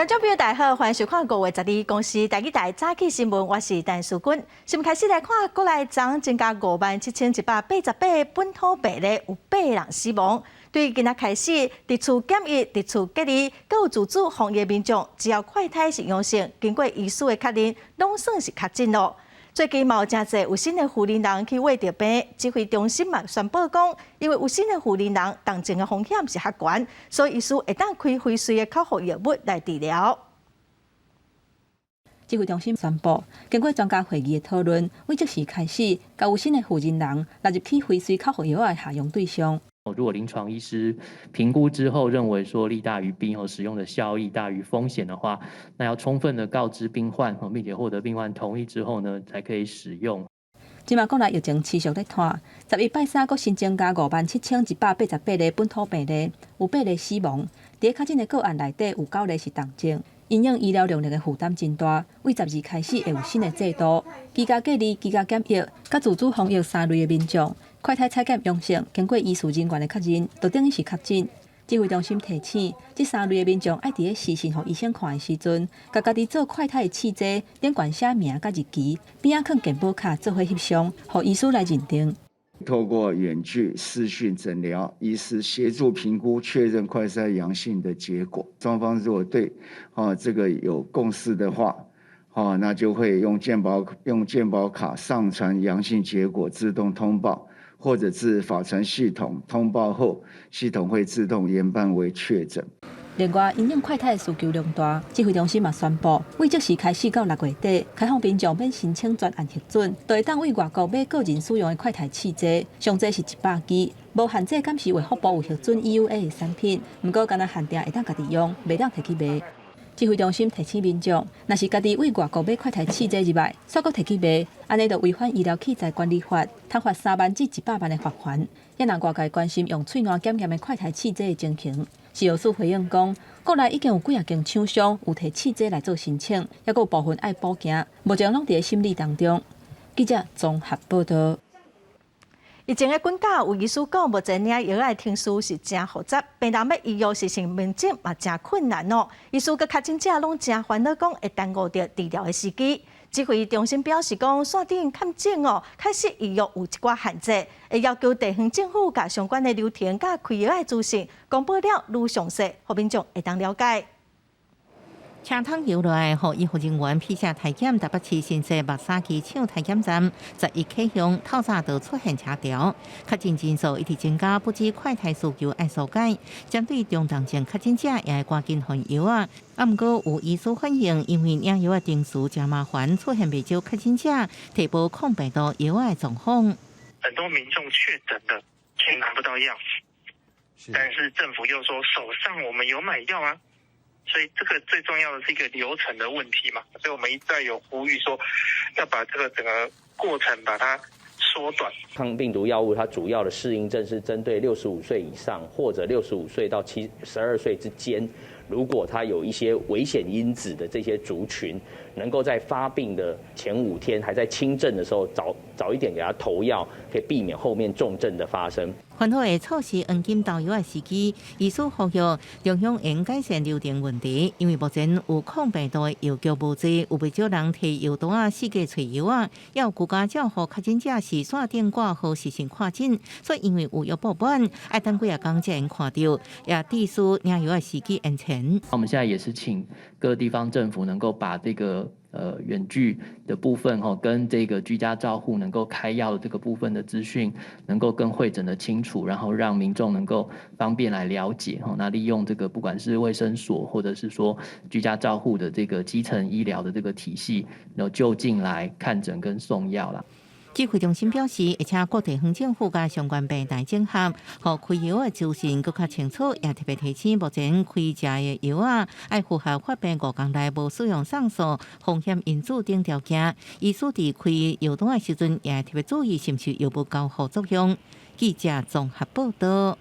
觀眾朋友大家好，歡迎收看5月12公視台語台早起新聞，我是陳淑君。先開始來看，國內昨增加57,188本土病例，有八人死亡。對今仔開始，佇厝檢疫、佇厝隔離，閣有自主防疫民眾，只要快篩是陽性，經過醫師的確認，攏算是確診囉。最近嘛有誠濟有新的負責人去穢著病，指揮中心嘛宣布講，因為有新的負責人重症的風險是較懸，所以醫師會當開輝瑞的口服藥物來治療。指揮中心宣布，經過專家會議的討論，對這時開始，共有新的負責人納入去輝瑞口服藥的合用對象。如果臨床醫師評估之後認為說利大於弊，或使用的效益大於風險的話，那要充分的告知病患，並且獲得病患同意之後呢，才可以使用。這馬國內疫情持續咧拖，11拜三閣新增加57,188個本土病例，有八个死亡。佇確診的個案內底有九个是重症，因應醫療量能的負擔真大，對12開始會有新的制度，居家隔離、居家檢疫、佮自主防疫三類的民眾，快篩採檢陽性，經過醫事人員的確認，就等於是確診。指揮中心提醒，這三類的民眾愛佇咧視訊予醫生看的時陣，共家己做快篩的試劑頂懸寫名佮日期，邊仔囥健保卡做伙翕相，予醫師來認定。透過遠距視訊診療，醫師協助評估確認快篩陽性的結果。雙方如果對這個有共識的話，那就會用健保卡上傳陽性結果，自動通報，或者至法傳系統通報後，系統會自動研判為確診。另外，因應快篩的需求量大，指揮中心嘛宣布，對這時開始到6月底，開放民眾免申請專案核准，就會當對外國買個人使用的快篩試劑，上濟是100支，無限制敢是衛福部有核准 EUA 的產品，毋過干焦限定會當家己用，袂當提去賣。指揮中心提醒民眾，若是家己對外國買快篩試劑入來，煞閣提去賣，按呢就違反醫療器材管理法，通罰3萬至100萬的罰鍰。也讓外界關心用喙瀾檢驗的快篩試劑的情形。食藥署回應講，國內已經有幾仔間廠商有提試劑來做申請，猶閣有部分愛補件，目前攏佇咧審理當中。記者綜合報道。疫情的滾價，有醫師講，目前領藥的程序是誠複雜，病人欲預約視訊門診嘛誠困難哦。醫師佮確診者攏誠煩惱，講會耽誤著治療的時機。指揮中心表示講，線頂看診哦，開始預約有一寡限制，會要求地方政府共相關的流程佮開藥的資訊公布了愈詳細，予民眾會當了解。車桶搖落來，予醫護人員 PCR 篩檢，台北市新設目沙機場篩檢站，11啟用，透早就出現車潮，確診人數一直增加，不止快篩需求愛疏解，針對中重症確診者也會趕緊換藥啊。啊，毋過有醫師反映，因為領藥的程序誠麻煩，出現袂少確診者提報抗病毒藥的狀況。很多民眾確診了，卻拿不到藥，但是政府又說手上我們有買藥啊。所以這個最重要的是一個流程的問題嘛，所以我們一再有呼籲說，要把這個整個過程把它縮短。抗病毒藥物它主要的適應症是針對65歲以上或者65歲到72歲之間，如果他有一些危險因子的這些族群，能夠在發病的前5天還在輕症的時候，早早一點給他投藥，可以避免後面重症的發生。環保的措施黃金投藥的時機，醫師呼籲中央應改善流程問題，因為目前有抗病毒的藥局無濟，有袂少人提藥單仔四界揣藥仔，也有居家照護確診者是線頂掛號視訊看診，所以因為預約爆滿，愛等幾仔工才會看著，也致使領藥的時機延前。我們現在也是請各地方政府能夠把這個遠距的部分吼，跟這個居家照護能夠開藥的這個部分的資訊，能夠更彙整的清楚，然後讓民眾能夠方便來了解吼。那利用這個不管是衛生所或者是說居家照護的這個基層醫療的這個體系，然後就近來看診跟送藥啦。指揮中心表示，會請各地方政府佮相關平台整合，予開藥的資訊閣較清楚，也特別提醒目前開食的藥仔，愛符合發病5工內無使用上述風險因子等條件。醫師佇開藥單的時陣，也特別注意是毋是藥物交互作用。記者綜合報道。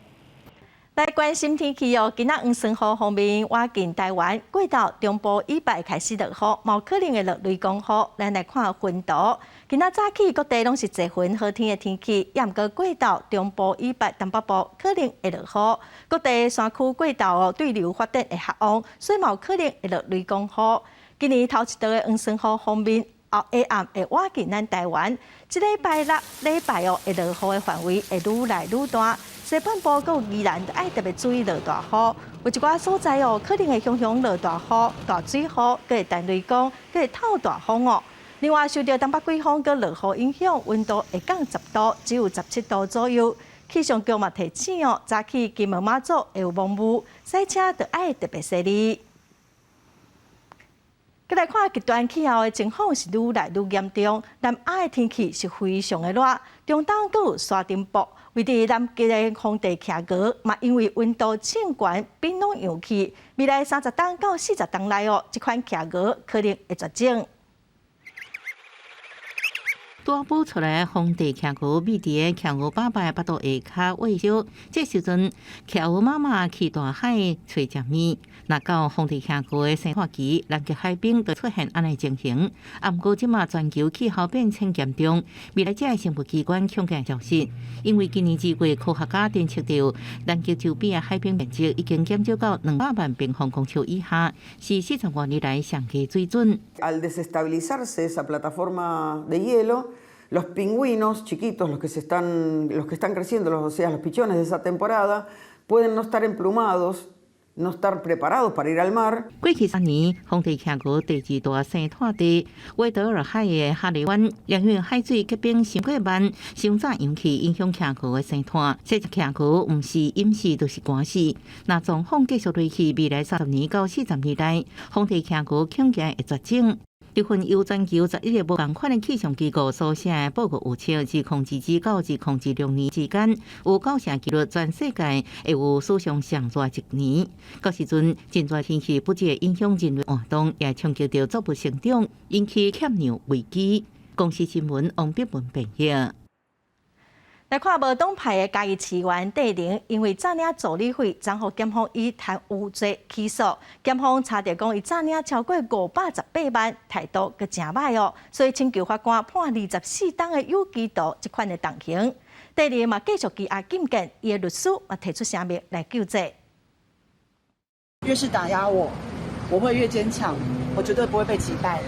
來關心天氣哦，今仔黃酸雨鋒面倚近台灣，過晝中部以北開始落雨，嘛有可能會落雷公雨。咱來看雲圖，今仔早起各地攏是濟雲好天的天氣，也毋過過晝中部以北、東北部可能會落雨。各地山區過晝哦對流發展會較旺，所以嘛有可能會落雷公雨。今年頭一道的黃酸雨鋒面後下暗會倚近咱台灣，這禮拜六禮拜哦會落雨的範圍會愈來愈大。西半部佮宜蘭著愛特別注意落大雨，有一寡所在哦，可能會雄雄落大雨、大水雨，閣會彈雷公，閣會透大風哦。另外，受著東北季風佮落雨影響，溫度會降10度，只有17度左右。氣象局嘛提醒哦，早起金門馬祖會有濛霧，駛車著愛特別細膩。閣來看極端氣候的情況是愈來愈嚴重，南亞的天氣是非常的熱，中東閣有沙塵暴，位佇南極的荒地企鵝嘛，因為溫度升懸，變攏溶去。未來30冬到40冬內哦，這款企鵝可能會絕種。拄孵出來荒地企鵝，覕佇個企鵝爸爸腹肚下跤餵食。這時陣，企鵝媽媽去大海揣食物。若到荒地企鵝的生態期，南極海冰就出現按呢情形。啊，毋過這馬全球氣候變遷嚴重，未來這个生物器官恐驚消失。因為今年2月，科學家偵測著南極周邊的海冰面積已經減少到200萬平方公尺以下，是40多年來上低水準。 Al desestabilizarse esa plataforma de hielo, los pingüinos chiquitos, los que están creciendo, o sea, los pichones de esa temporada, pueden no estar emplumados, no estar preparados para ir al mar。過去3年，荒地企鵝第二大生態地威德爾海的哈利灣，因為海水結冰傷過慢，傷早溶去，影響企鵝的生態。這隻企鵝毋是淹死，就是乾死。若狀況繼續落去，未來30年到40年內，荒地企鵝恐驚會絕種。這份由全球11個無仝款的氣象機構所寫的報告預測，2022到2026年之間，有九成幾率全世界會有史上上熱一年。到時陣，真熱天氣不只會影響人類活動，也衝擊著作物成長，引起欠糧危機。公視新聞王碧文編譯。來看無黨派的嘉義市議員戴伶，因為詐領助理費，昨予檢方以貪污罪起訴。檢方查著講，伊詐領超過518萬，態度閣誠歹哦，所以請求法官判24冬的有期徒這款的重刑。戴伶嘛繼續羈押禁見，伊的律師嘛提出聲明來救濟。越是打壓我，我會越堅強，我絕對不會被擊敗。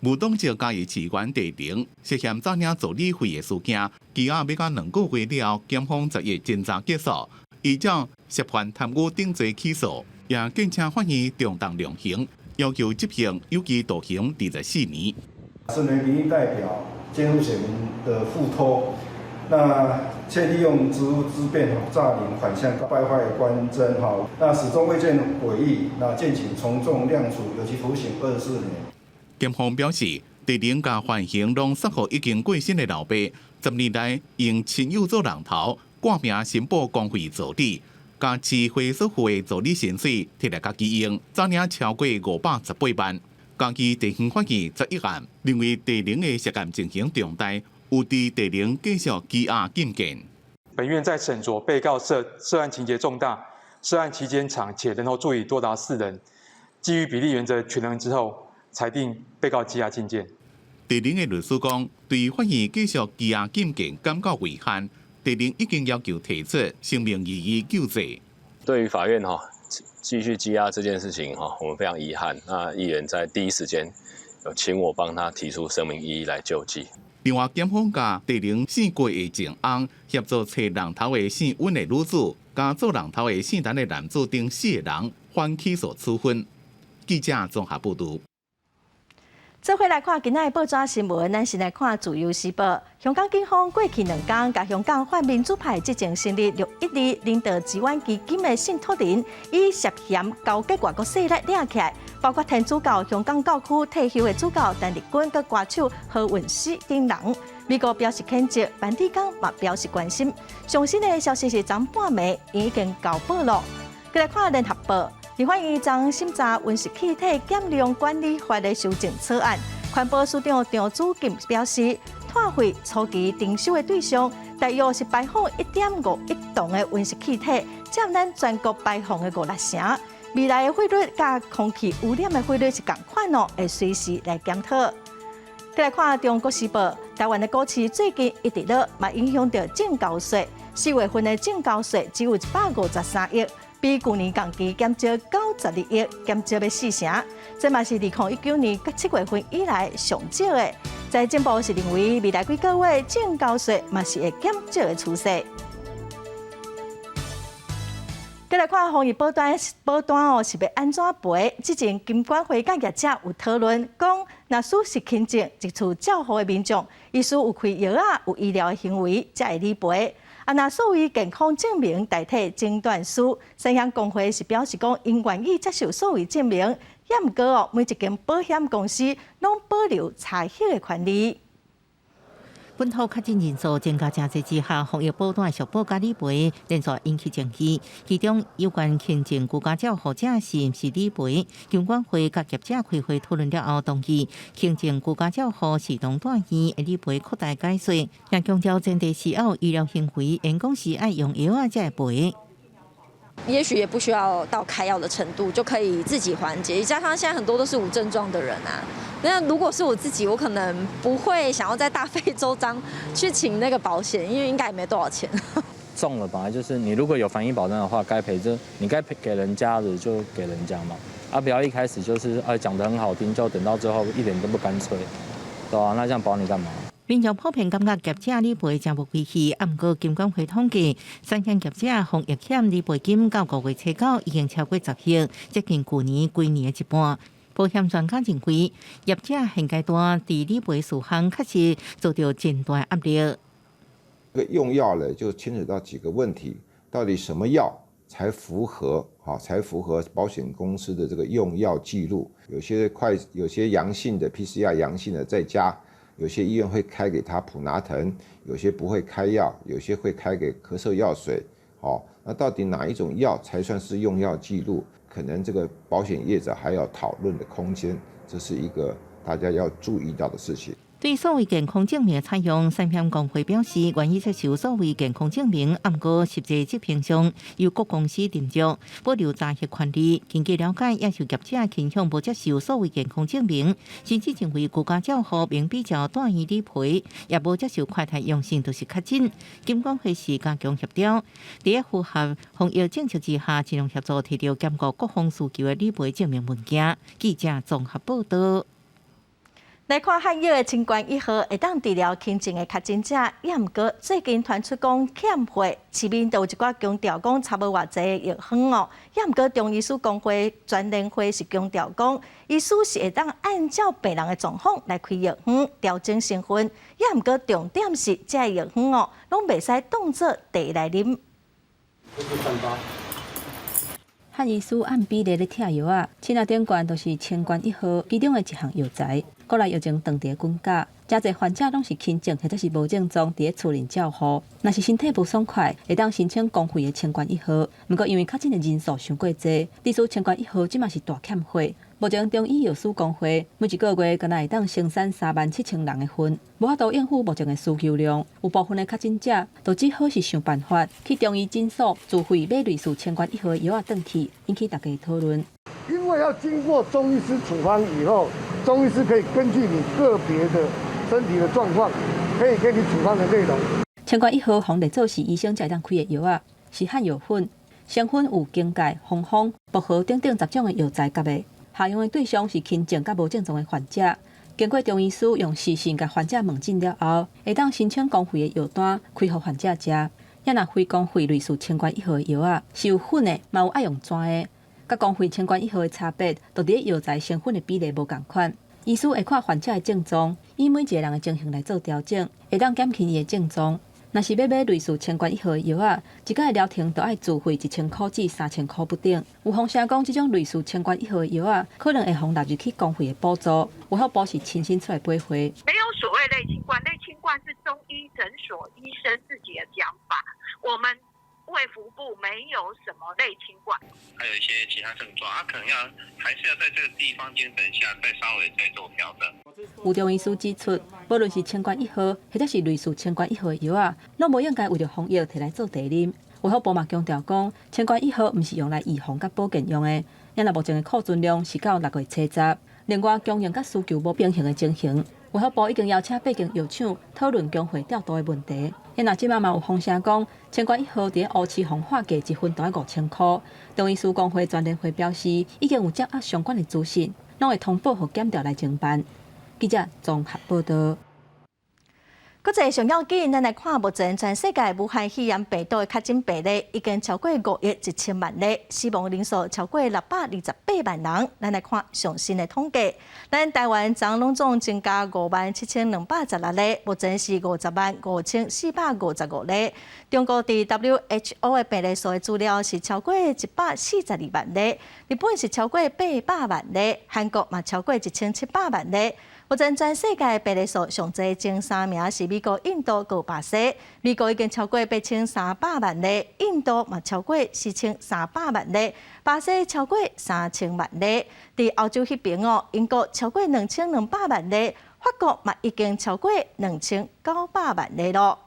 無黨籍嘉義市議員戴伶涉嫌詐領助理費的事件，羈押欲到2個月了，檢方11偵查結束，依照涉犯貪污等罪起訴，也建請法院重重量刑，要求執行有期徒刑24年。身為民意代表，肩負選民的付託，那卻利用職務之便詐領款項，敗壞官箴，哈，那始終未見悔意，那建請從重量處有期徒刑24年。檢方表示，戴伶佮范行攏殺予已經過身的老爸，10年來用親友做人頭，掛名申報公費助理，共市會所付的助理薪水提來家己用，詐領超過518萬。嘉義地方法院11案認為戴伶的涉案情形重大，有佇戴伶繼續羈押禁見。本院在審酌被告涉案情節重大、涉案期間長且人頭助理多達四人，基於比例原則權衡之後，裁定被告羈押禁見。戴伶的律師講，對法院繼續羈押禁見感覺遺憾。戴伶已經要求提出聲明異議救濟。對於法院哈繼續羈押這件事情哈，我們非常遺憾。那議員在第一時間有請我幫他提出聲明異議來救濟。另外，檢方共戴伶姓郭的前翁協助揣人頭的姓溫的女子，佮做人頭的姓陳的男子等四個人，反起訴處分。記者綜合報導。做伙來看今仔的報紙新聞，咱先來看《自由時報》。香港警方過去2工，共香港泛民主派執政成立612人道支援基金的信託人，以涉嫌勾結外國勢力抓起來，包括天主教香港教區退休的主教陳日君、佮歌手何韻詩等人。美國表示譴責，梵蒂岡嘛表示關心。上新的消息是，昨半暝已經交報囉。閣來看聯合報。立法院昨審查溫室氣體減量管理法的修正草案，環保署長張子金表示，脫廢初期徵收的對象，大約是排放1.5億噸的溫室氣體，佔咱全國排放的五六成。未來的費率佮空氣污染的費率是仝款哦，會隨時來檢討。再來看《中國時報》，台灣的股市最近一直落，嘛影響著證交稅。4月份的證交稅只有153億，比舊年同期減少92億，減少欲四成。這嘛是2019年7月份以來上少的。財政部是認為未來幾個月證交稅嘛是會減少的趨勢。再來看防疫保單，保單哦是欲按怎賠？之前金管會佮業者有討論，講若屬是輕症佇厝照護的民眾，醫師有開藥仔，有醫療的行為，才會理賠。啊，若所謂健康證明代替診斷書，產險公會是表示講，𪜶願意接受所謂證明，也毋過哦，每一間保險公司攏保留查核的權利。本土確診人數增加誠濟之下，防疫保單的續保佮理賠連續引起爭議。其中有關輕症居家照護者是毋是理賠，金管會佮業者開會討論了後，同意輕症居家照護視同住院的理賠擴大解說，也強調前提是要有醫療行為，員工是愛用藥仔才會賠。也許也不需要到開藥的程度，就可以自己緩解。加上現在很多都是無症狀的人啊，那如果是我自己，我可能不會想要再大費周章去請那個保險，因為應該也沒多少錢。中了本來就是你如果有防疫保單的話，該賠就你該賠給人家的就給人家嘛，啊不要一開始就是哎講得很好聽，就等到最後一點都不乾脆，對啊，那這樣保你幹嘛？民眾普遍感覺業者理賠誠無規氣，啊，毋過金管會統計，產險業者防疫險理賠金到5月初9已經超過10億，接近舊年規年的一半。保險專家認為，業者現階段佇理賠事項確實遭著真大壓力。這個用藥呢，就牽扯到幾個問題，到底什麼藥才符合？才符合保險公司的這個用藥記錄？有些快，有些陽性的 PCR 陽性的在家。有些醫院會開給他普拿疼，有些不會開藥，有些會開給咳嗽藥水。哦，那到底哪一種藥才算是用藥記錄？可能這個保險業者還要討論的空間，這是一個大家要注意到的事情。對所謂健康證明的採用，產險公會表示願意接受所謂健康證明，毋過實際執行上由各公司斟酌，保留查核權利。根據了解，也是業者傾向無接受所謂健康證明，甚至認為居家照護免比照住院理賠，也無接受快篩陽性就是確診。金管會是加強協調，佇符合防疫政策之下，盡量協助提著兼顧各方需求的理賠證明文件。記者綜合報道。來看漢藥的清冠一號會當治療輕症的確診者，也毋過最近傳出講欠貨，市面都有一寡強調講差無偌濟藥方哦。也毋過中醫師公會全聯會是強調講，醫師是會當按照病人的狀況來開藥方調整成分，也毋過重點是這个藥方哦，攏袂使當做茶來啉。漢醫師按比例咧拆藥仔，凊仔頂懸就是清冠一號其中的一項藥材。國內藥前斷佇滾架，誠濟患者攏是輕症或者是無症狀，佇咧厝內照護。若是身體無爽快，會當申請公費的清冠一號。毋過因為確診的人數傷過濟，致使清冠一號這馬是大欠貨。目前中醫藥師公會每一個月敢若會當生產37,000人的份，無法度應付目前的需求量。有部分的確診者，就只好是想辦法去中醫診所自費買類似清冠一號的藥仔轉去，引起大家討論。因為要經過中醫師處方以後，中醫師可以根據你個別的身體的狀況，可以給你處方的內容。清冠一號予列做是醫生才會當開的藥仔，是漢藥粉，成分有荊芥、防風、薄荷等等10種的藥材夾的。下用的對象是輕症佮無症狀的患者。經過中醫師用視訊共患者問診了後，會當申請公費的藥單，開予患者食。也若非公費類似清冠一號的藥仔，是有粉的，嘛有愛用磚的。佮公費清冠一號的差別，就佇咧藥材成分的比例無仝款。醫師會看患者的症狀，以每一個人的情形來做調整，會當減輕伊的症狀。若是欲買類似清冠一號的藥仔，一擺的療程就愛自費1000箍至3000箍不等。有風聲講，這種類似清冠一號的藥仔，可能會予納入去公費的補助。衛福部是親身出來買貨。沒有所謂類清冠，類清冠是中醫診所醫生自己的講法。我們。衛福部沒有什麼類清冠，還有一些其他症狀，啊，可能要還是要在這個地方精神下再稍微再做調整。有中醫師指出，無論是清冠一號，或者是類似清冠一號的藥仔，攏無應該為著防疫提來做茶啉。衛福部嘛強調講，清冠一號毋是用來預防佮保健用的，因為目前的庫存量是到6月70。另外，供應佮需求無平衡的情形，衛福部已經邀請八間藥廠討論供貨調度的問題。因若這馬嘛有風聲講，清冠一號佇烏市予喊價一分都愛5000箍。中醫師公會全聯會表示，已經有掌握相關的資訊，攏會通報予檢調來偵辦。記者綜合報道。國際上要緊，咱來看目前全世界武漢肺炎病毒的確診病例已經超過5億1千萬例，死亡人數超過628萬人。咱來看上新的統計，咱台灣昨攏總增加57,216例，目前是505,455例。中國佇 WHO 的病例數的資料是超過142萬例，日本是超過800萬例，韓國嘛超過1700萬例。目前全世界病例數上濟前三名是美國、印度、佮巴西。美國已經超過8300萬例，印度嘛超過4300萬例，巴西超過3000萬例。佇歐洲彼邊哦，英國超過2200萬例，法國嘛已經超過2900萬例囉。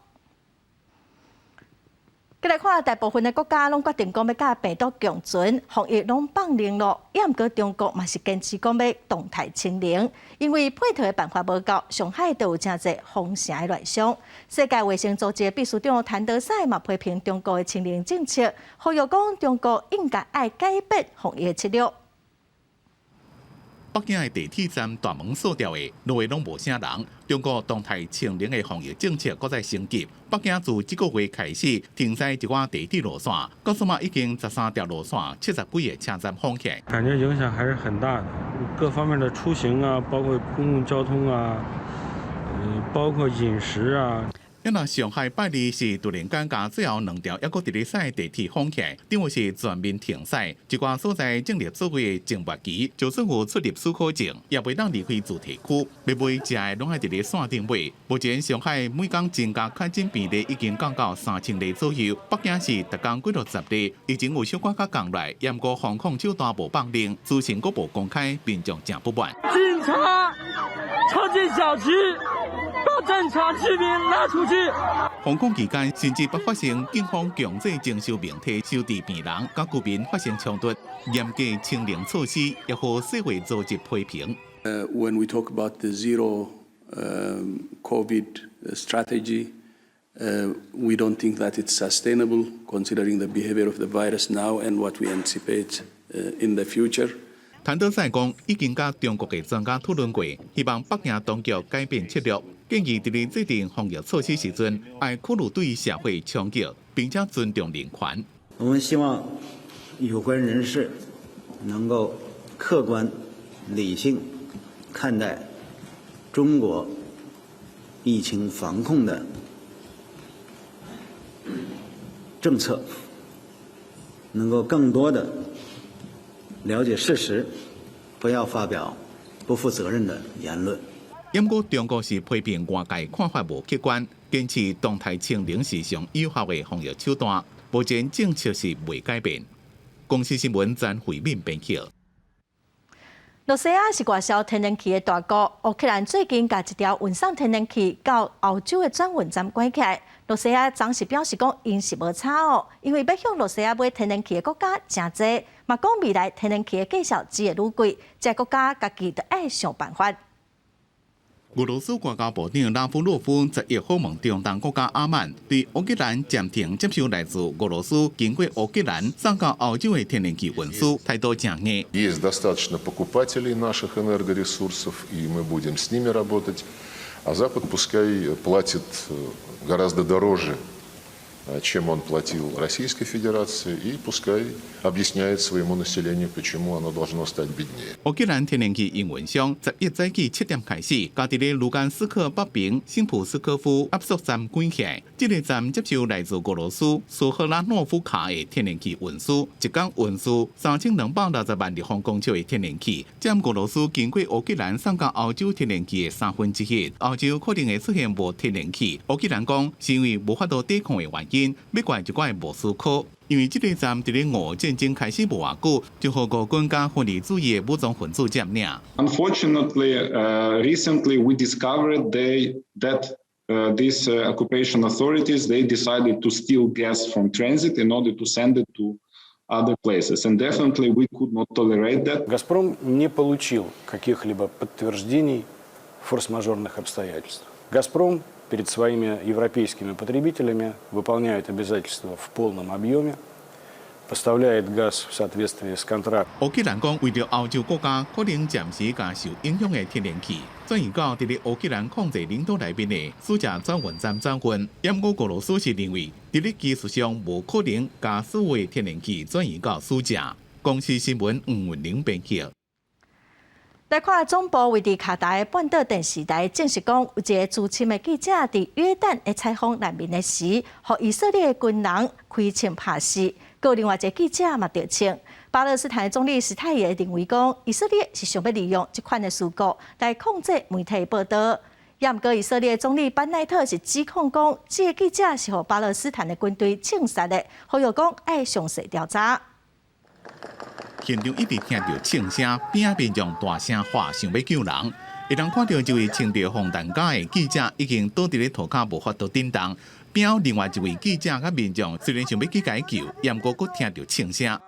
閣來看，大部分的國家攏決定講欲佮病毒共存，防疫攏放任囉。也毋過中國嘛是堅持講欲動態清零，因為配套的辦法無夠，上海都有誠濟封城的亂象。世界衛生組織秘書長譚德塞嘛批評中國的清零政策，呼籲講中國應該愛改變防疫策略。北京的地鐵站大門鎖掉的，內攏無啥人。中國動態清零的防疫政策閣再升級。北京自這個月開始停駛一寡地鐵路線，到這馬已經13條路線、70幾個車站封起。感覺影響還是很大的，各方面的出行啊，包括公共交通啊，包括飲食啊。因為上海拜二是突然間共最後兩條猶閣佇咧駛的地鐵封起來，等於是全面停駛。一寡所在進入所謂的靜脈期，就算有出入許可證，也袂當離開住宅區。欲買食的攏愛佇咧線頂買。目前上海每工增加確診病例已經降到3000例左右，北京市逐工幾落十例，疫情有小可較降來，毋過防控手段無放任，資訊閣無公開，民眾誠不滿。警察衝進小區，把正常居民拉出去。封控期間，甚至捌發生警方強制徵收名體收治病人，佮居民發生衝突，嚴格清零措施，也予世衛組織批評。 When we talk about the zero COVID strategy, we don't think that it's sustainable considering the behavior of the virus now and what we anticipate in the future. 譚德塞講，已經佮中國的專家討論過，希望北京當局改變策略，建議佇咧制定防疫措施時陣，愛考慮對社會衝擊，並且尊重人權。我們希望有關人士能夠客觀理性看待中國疫情防控的政策，能夠更多的了解事實，不要發表不負責任的言論。毋過中國是批評外界看法無客觀，堅持動態清零是上有效的防疫手段，目前政策是未改變。公視新聞詹慧敏編輯。羅西亞是外銷天然氣的大國，烏克蘭最近共一條運送天然氣到歐洲的轉運站關起來。羅西亞當時表示講，𪜶是無差哦，因為欲向羅西亞買天然氣的國家誠濟，嘛講未來天然氣的價數只會愈貴，這個國家家己著愛想辦法。俄羅斯外交部長拉夫洛夫11訪問中東國家阿曼，對烏克蘭暫停接受來自俄羅斯經過烏克蘭送到歐洲的天然氣運輸，態度誠硬。 Есть достаточно покупателей наших энергоресурсов, и мы будем с ними работать. А Запад пускай платит гораздо дороже, чем он платил Российской Федерации, и пускай объясняет своему населению, почему оно должно стать беднее. 烏克蘭天然氣營運商11早起7點開始，共佇咧盧甘斯克北邊新普斯科夫壓縮站關起來。這個站接受來自俄羅斯蘇赫拉諾夫卡的天然氣運輸，一工運輸3260萬立方公尺的天然氣，佔俄羅斯經過烏克蘭送到歐洲天然氣的三分之一。歐洲可能會出現無天然氣，烏克蘭講是因為無法度抵抗的原因。因，欲怪就怪莫斯科，因為這個站佇咧俄戰爭開始無偌久，就予俄軍佮分離主義的武裝分子佔領。 Unfortunately, recently we discovered that these occupation authorities, they decided to steal gas from transit in order to send it to other places. And definitely we could not tolerate that. «Газпром» не получил каких-либо подтверждений форс-мажорных обстоятельств. «Газпром» перед своими европейскими потребителями выполняет обязательства в полном объеме, поставляет газ в соответствии с контрактом. 烏克蘭講，為著歐洲國家可能暫時共受影響的天然氣，轉移到佇咧烏克蘭控制領土內面的輸液轉運站轉運。毋過俄羅斯是認為，佇咧技術上無可能共所有天然氣轉移到輸液。公視新聞吳文玲編輯。來看總部位佇卡達的半島電視台證實講，有一個資深的記者佇約旦的採訪難民的時，予以色列軍人開槍拍死。閣另外一個記者嘛著槍。巴勒斯坦總理施泰耶認為講，以色列是想欲利用這款的事故來控制媒體報道。也毋過以色列總理班奈特是指控講，這個記者是予巴勒斯坦的軍隊槍殺的，呼籲講愛詳細調查。現場一直聽著槍聲，邊仔民眾大聲喊，想欲救人。會當看著這位穿著防彈甲的記者已經倒佇咧塗跤無法度振動。邊仔另外一位記者佮民眾雖然想欲去共伊救，毋過閣聽著槍聲。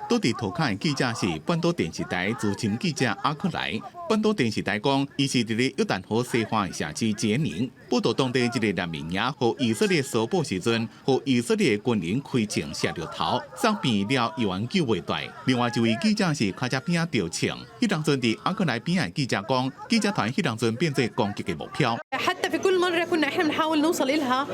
倒佇塗跤的記者是半島電視台資深記者阿克萊。半島電視台講，伊是佇咧約旦河西岸的社區傑寧，報導當地一個難民營，予以色列搜捕時陣，予以色列軍人開槍射著頭，送病了猶原救袂回。另外一位記者是跤脊邊仔著槍，彼當陣佇阿克萊邊仔的記者講，記者團彼當陣變做攻擊的目標。 حتى في كل مرة كنا احنا بنحاول نوصل إلها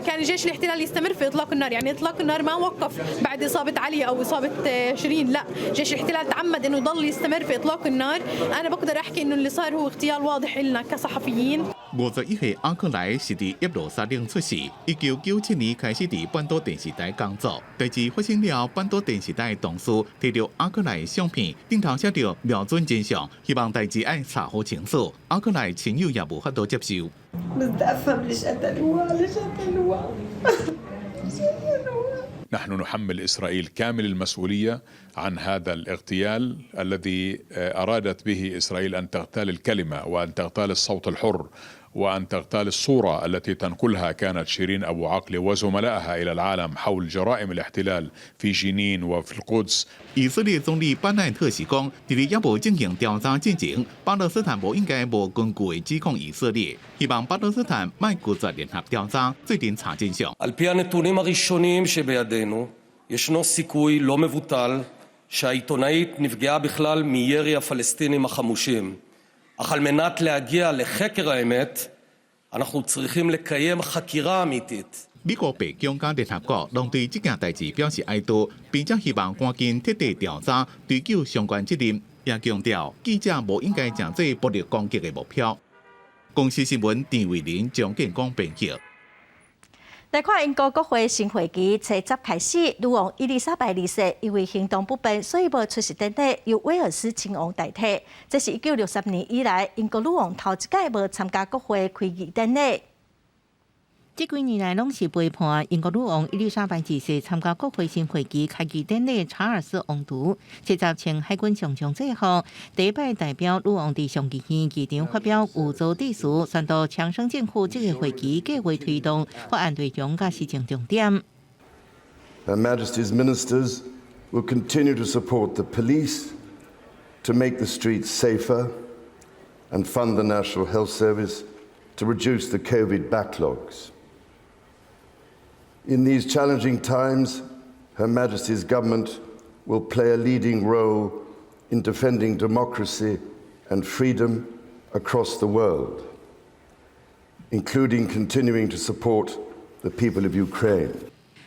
كان جيش الاحتلال يستمر في إطلاق النار، يعني إطلاق النار ما وقف بعد إصابة علي أو إصابة شيرين، لا، جيش الاحتلال تعمد إنه يضل يستمر في إطلاق النار. أنا بقدر أحكي إنه اللي صار هو اغتيال واضح إلنا كصحفيين. 51歲阿克萊是佇耶路撒冷出世，1997年開始佇半島電視台工作。代誌發生了，半島電視台的同事提著阿克萊的相片，頂頭寫著瞄準真相，希望代誌愛查予清楚。阿克萊親友也無法度接受。 بدي افهم ليش قتلوها، ليش قتلوها؟ نحن نحمل إسرائيل كامل المسؤولية عن هذا الاغتيال الذي أرادت به إسرائيل أن تغتال الكلمة وأن تغتال الصوت الحر وأن تغتال الصورة التي تنقلها كانت شيرين أبو عاقلة وزملائها إلى العالم حول جرائم الاحتلال في جنين وفي القدس. 以色列總理班奈特是講，佇咧猶無進行調查進前，巴勒斯坦無應該無根據的指控以色列，希望巴勒斯坦莫拒絕聯合調查，做陣查真相。 על פי הנתונים הראשוניים שבידינו, ישנו סיכוי לא מבוטל שהעיתונאית נפגעה בכלל מירי הפלסטינים החמושים. אך על מנת להגיע לחקר האמת, אנחנו צריכים לקיים חקירה אמיתית. 美國白宮佮聯合國攏對這件代誌表示哀悼，並且希望趕緊徹底調查，追究相關責任，也強調記者無應該成做暴力攻擊的目標。公視新聞陳慧玲、張建光編輯。來看英國國會新會期初十開始，女王伊麗莎白二世因為行動不便，所以無出席典禮，由威爾斯親王代替。這是1963年以來英國女王頭一擺無參加國會開議典禮。這幾年來攏是陪伴英國女王伊麗莎白二世參加國會新會期開議典禮，查爾斯王儲這集穿海軍上將制服，第一擺代表女王佇上議院議場發表有座致辭，宣讀強生政府這個會期計劃推動法案內容佮施政重點。 Her Majesty's ministers will continue to support the police to make the streets safer and fund the National Health Service to reduce the COVID backlogs. In these challenging times, Her Majesty's government will play a leading role in defending democracy and freedom across the world, including continuing to support the people of Ukraine.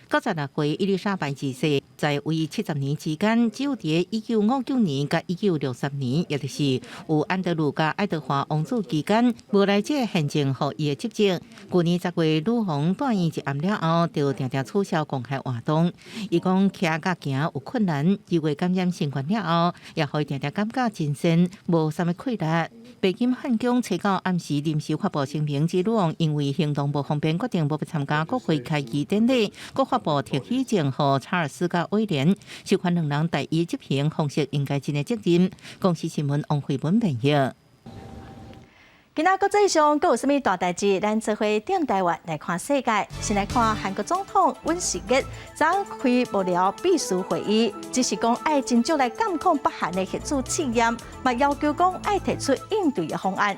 96歲伊麗莎白二世。在位70年之間，只有佇1959年佮1963年，也就是有安德魯佮愛德華王子期間，無來這個憲政予伊的職責。舊年10月，女王住院一暗了後，就定定取消公開活動。伊講徛佮行有困難，2月感染新冠了後，也予伊定定感覺精神無啥物氣力。白金漢宮初九暗時臨時發布聲明，指女王因為行動無方便，決定無欲參加國會開議典禮，閣發布特許證予查爾斯佮威廉，授權兩人代伊執行方式應該盡的責任。公視新聞王慧文編譯。今仔國際上閣有啥物大代誌？咱做伙踮台灣來看世界。先來看韓國總統尹錫悅昨開幕僚秘書會議，只是講愛盡早來監控北韓的核子試驗，嘛要求講愛提出應對的方案。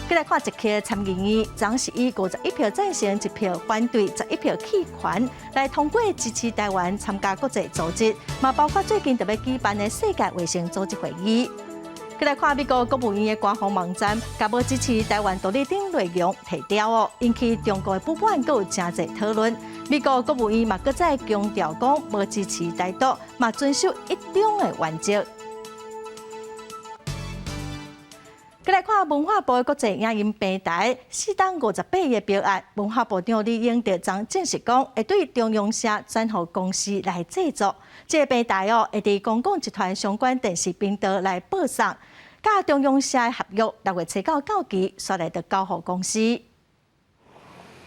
閣來看捷克參議院，昨是以51票贊成、1票反對、11票棄權來通過支持台灣參加國際組織，嘛包括最近特別舉辦的世界衛生組織會議。閣來看美國國務院的官方網站，共無支持台灣獨立等內容提掉哦，引起中國的不滿，閣有誠濟討論。美國國務院嘛，閣再強調講，無支持台獨，嘛遵守一中的原則。閣來看文化部的國際影音平台4冬58億的標案，文化部長李永得昨證實講，會對中央社轉予公視來製作。這个平台哦，會佇公共集團相關電視頻道來播送。佮中央社的合約6月初九到期，煞來就交予公視。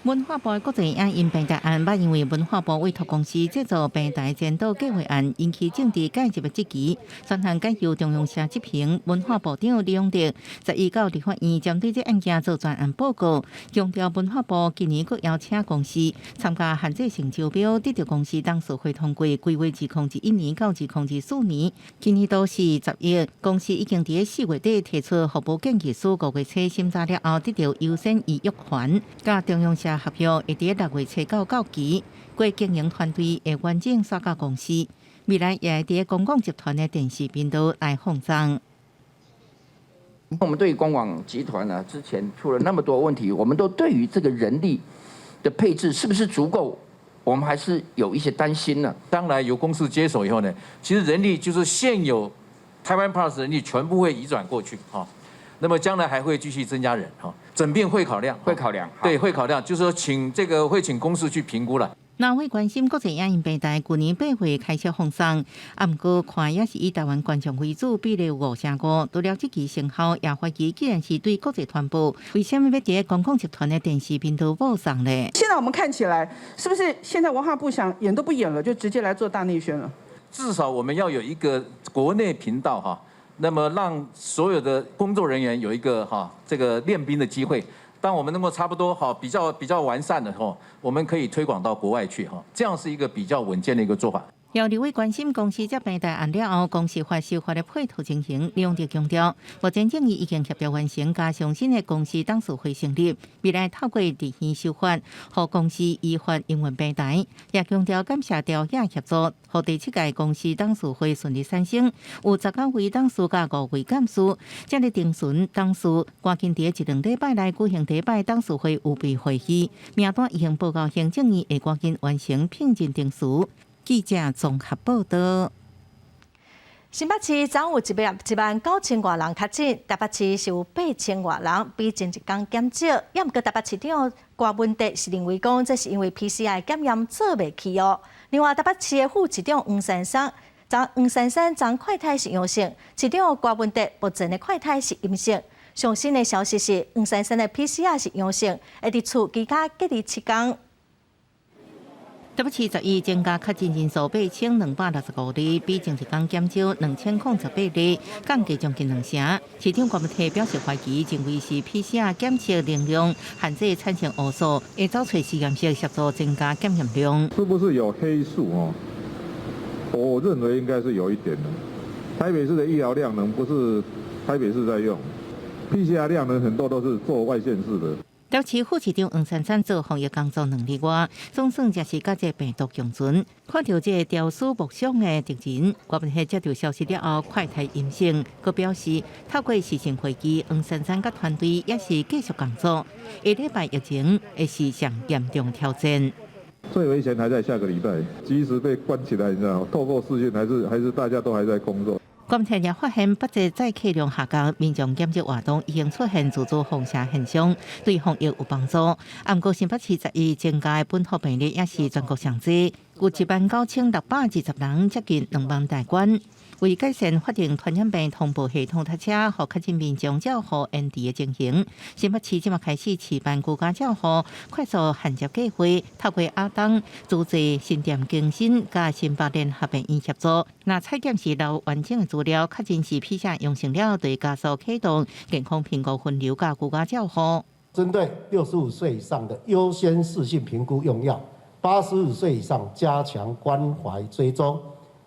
文化部國際影音平台案，捌因為文化部委託公司製作平台前導計劃案，引起政治介入的質疑。專項改由中央社執行，文化部長李永得十一到立法院針對這案件做專案報告，強調文化部今年閣邀請公司參加限制性招標，得著公司董事會通過規劃2021年到2024年，今年度是10億，公司已經佇4月底提出服務建議書，5月初審查了後，得著優先預約權，佮中央社合約會佇6月初九到期，過經營團隊會完整徙交公視，未來也會佇公共集團的電視頻道來放送。我們對公廣集團呢，之前出了那麼多問題，我們都對於這個人力的配置是不是足夠，我們還是有一些擔心呢。將來由公司接手以後呢，其實人力就是現有台灣 Plus 人力全部會移轉過去，哈。那麼將來還會繼續增加人，哈。整併會考量，會考量，對，會考量，就是說請這個會請公司去評估了。那位關心國際影音平台，舊年8月開始放送，啊，毋過看也是以台灣觀眾為主，比例有5成5。除了這期成效，也懷疑既然是對國際傳播，為啥物欲佇公共集團的電視頻道播送呢？現在我們看起來，是不是現在文化部想演都不演了，就直接來做大內宣了？至少我們要有一個國內頻道哈。那麼讓所有的工作人員有一個哈這個練兵的機會，當我們能夠差不多哈比較完善的吼，我們可以推廣到國外去哈，這樣是一個比較穩健的一個做法。有立委關心公視這平台案了後，公視法修法的配套情形，李永得強調，目前政議已經協調完成，加上新的公視董事會成立，未來透過立院修法，予公視依法營運平台，也強調感謝朝野協助，予第七屆公視董事會順利產生，有19位董事佮5位監事，這個定選董事趕緊佇一兩禮拜內舉行第一擺董事會預備會議，名單已經報告行政院，會趕緊完成聘任程序。記者綜合報道。新北市昨有1萬9千外人確診，台北市是有8千外人，比前一工減少。也毋過台北市長郭文哲是認為講，這是因為 PCR 檢驗做袂去哦。另外，台北市的副市長黃珊珊，昨黃珊珊昨快篩是陽性，市長郭文哲目前的快篩是陰性。上新的消息是，黃珊珊的 PCR 是陽性，會佇厝居家隔離7工。台北市11增加確診人數8265例，比前一工減少2018例，降低將近兩成。市長郭文哲表示懷疑，認為是 PCR 檢測能量限制產生誤數，會走揣實驗室協助增加檢驗量。是不是有黑數哦？我認為應該是有一點的。台北市的醫療量能不是台北市在用，PCR 量能很多都是做外縣市的。台北市副市長黃珊珊做防疫工作2日外，總算這是佮這病毒共存。看著這個朝思暮想的敵人，郭文哲接著消息了後，快篩陰性，閣表示透過視訊會議，黃珊珊佮團隊也是繼續工作。下禮拜疫情會是上嚴重挑戰。最危險還在下個禮拜，即使被關起來，你知道，透過視訊，還是大家都還在工作。觀測也發現，北捷載客量下降，民眾檢疫活動已經出現自主封城現象，對防疫有幫助。毋過新北市11增加本土病例也是全國上濟，有19,620人，接近2萬大關。為改善法定傳染病通報系統塞車，予確診民眾照護延遲的情形，新北市這馬開始試辦居家照護快速銜接計劃，透過亞東、諸濟、新店更新佮新北聯合病院協助，若採檢時留完整的資料，確診是 PCR 陽性了，就會加速啟動健康評估分流佮居家照護。針對65歲以上的優先適性評估用藥，85歲以上加強關懷追蹤。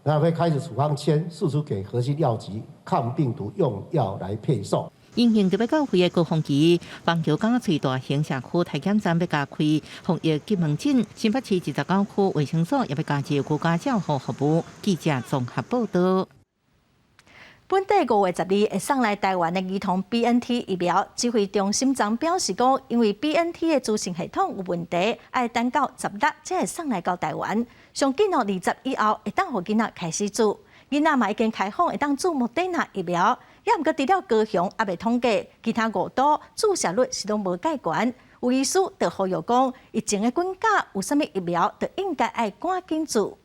那會開始處方簽，釋出給核心藥局抗病毒用藥來配送。因應著欲繳費的高峰期，板橋港翠大型社區體檢站欲加開防疫急門診，新北市29區衛生所也欲加入居家照護服務。記者綜合報道。本地5月12會送來台灣的兒童 BNT 疫苗，指揮中心昨表示講，因為 BNT 的資訊系統有問題，愛等到16才會送來到台灣。上緊哦，20以後會當予囡仔開始注，囡仔嘛已經開放會當注莫德納疫苗，也毋過除了高雄猶未統計，其他五都注射率是攏無蓋懸。有醫師就呼籲講，疫情的滾價有啥物疫苗，就應該愛趕緊注。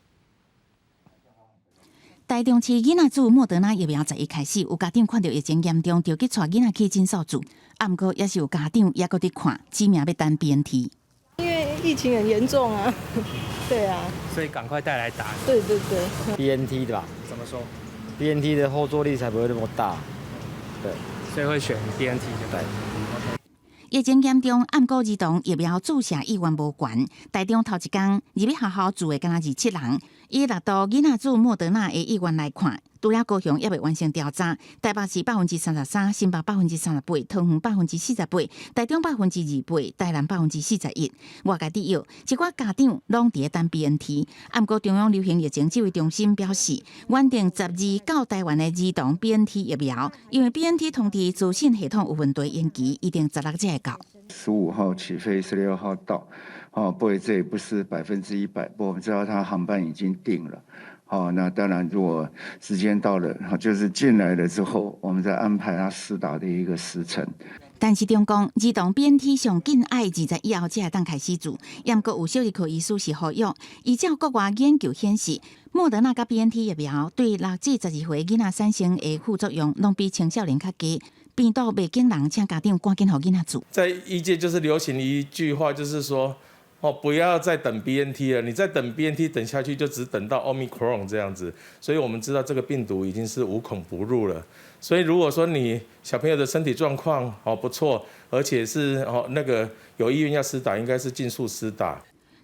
台中市囡仔注莫德納疫苗11開始，有家長看著疫情嚴重，著去帶囡仔去診所注。啊，毋過也是有家長猶閣佇看，指名欲等 BNT。因為疫情很嚴重啊，對啊，所以趕快帶來打。對對對。 BNT 對吧？怎麼說？BNT 的後坐力才不會那麼大，對，所以會選 BNT 就對。疫情嚴重，毋過兒童疫苗注射意願無懸。台中頭一工入去學校注的敢若27人，以六都囡仔注莫德納的意願來看，除了高雄猶未完成調查，台北市33%，新北38%，桃園48%，台中28%，台南41%。外界質疑，一寡家長攏佇咧等 BNT。毋過中央流行疫情指揮中心表示，原定十二到台灣的兒童 BNT 疫苗，因為 BNT 通知資訊系統有問題延期，預定十六才會到。 15號起飛，16號到。哦，不過這也不是100%，不過我們知道他航班已經定了。好，那當然，如果時間到了，就是進來了之後，我們再安排他施打的一個時程。但是中共兒童 BNT 上緊愛20以後才會當開始注，毋過有小兒科醫師是呼籲，依照國外研究顯示，莫德納佮 BNT 疫苗對6至12歲囡仔產生的副作用，攏比青少年較低。病毒袂驚人，請家長趕緊予囡仔注。在醫界就是流行一句話，就是說，哦，不要再等 BNT 了，你再等 BNT 等下去，就只等到 Omicron 這樣子。所以我們知道這個病毒已經是無孔不入了。所以如果說你小朋友的身體狀況哦不錯，而且是哦那個有意願要施打，應該是盡速施打。